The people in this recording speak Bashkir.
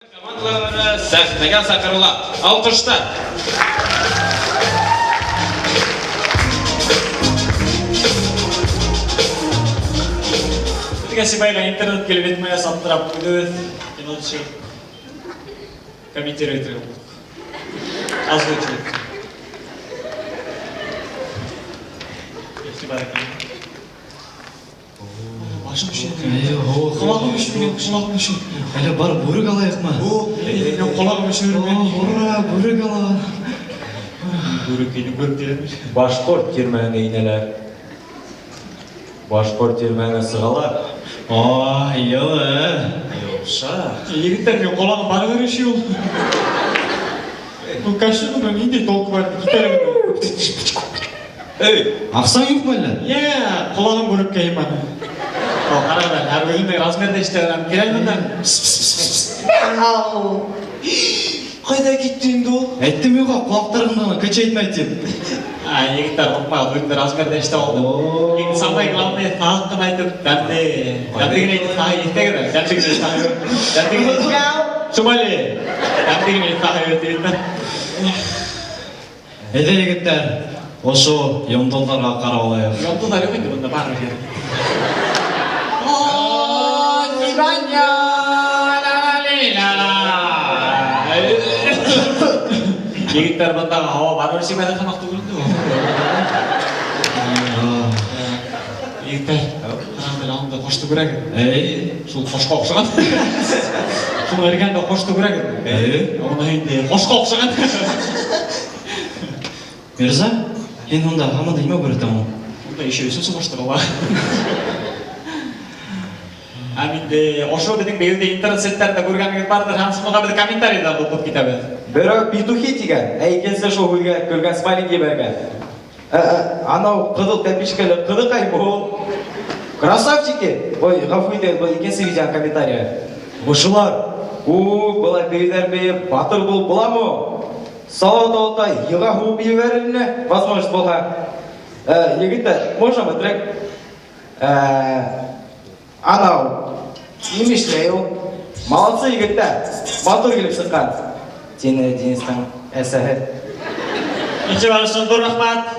Командалары сәхнәгә саҡырыла. Алҡыштар! Беҙгә Сибайға интернет килеп етмәгәс, аптырап үҙебеҙ кино төшөрөп комментировать итергә булдыҡ. Озвучивать. Игътибар итегеҙ. Башым өшөй. Әйе, һыуыҡ. Ҡолағым өшөй минең, ҡолағым өшөй. Әллә барып бүрек алайыҡмы? Минең ҡолағым өшөй. О, ура, бүрек алабыҙ. Бүрек кейҙем, бүрек тиҙәр. Башҡорт тирмәһенә инәләр. Башҡорт тирмәһенә сығалар. О, йылы. Йомшаҡ. Егеттәр, минең ҡолағым барыбер өшөй ул. Был костюмда ниндәй толк бар? Китәр Эй, Аҡсаң юҡмы әллә? Йә, ҡолағым бүрек кейем аны. О, ҡарағыҙ әле, һәр үҙенең размерында эшләгән. Кил бында. Ҡайҙа китте инде ул? Әйттем юҡ, ҡолаҡтарыңды ғына качать тип. А, егеттәр, ҡурҡмағыҙ, үҙенең размерында эшләп алдым. Иң самое главное, һаҡ ҡына әйтеп, тәмле. Тәмле генә әйтеп, һаҡ әйтегеҙ әле. Тәмле генә әйтеп, тәмле генә әйтеп. Шумали. Тәмле генә әйтеп, һаҡ егеттәр. Әйҙә, егеттәр, ошо йондоҙҙарға ҡарап алайыҡ. Йондоҙҙар юҡ инде бында, барыбер. Егеттәр, бындағы һауа барыбер Сибайҙың һымаҡ түгел инде ул. Егеттәр, ҡарағыҙ әле, анда ҡошто күрәгеҙ. Әй, Шул ҡошҡа оҡшаған. Шуның эргәһендә ҡошто күрәгеҙ. әй. Уны инде ҡошҡа оҡшаған. Мирза, һин унда һаман да нимә күрәтәң ул? Унда еще өсөнсө ҡоштор ул. Һәм инде ошо беҙҙең бейеүҙе интернет селтәрендә күргәнегеҙ барҙыр, һәм шуға беҙ комментарийҙар уҡып китәбеҙ. Берәү петухи тигән, ә икенсе шул һүҙгә көлгән смайлик ебәргән. Анау ҡыҙыл тәпишкәле ҡыҙыҡай был. Красавчики! Ой, ғәфү итегеҙ, был икенсе видеоның комментарийы. Ошолар, у, былай бейеүҙәр бейеп, батыр булып буламы? Салауат алта йыға һуғып ебәрер ине, возможность булһа. Егеттәр, можно мы трек? Анау, нимә эшләй ул? Молодцы, егеттәр, матур килеп сыҡҡан. Тине Денистың әсәһе. Игътибар өсөн ҙур рәхмәт.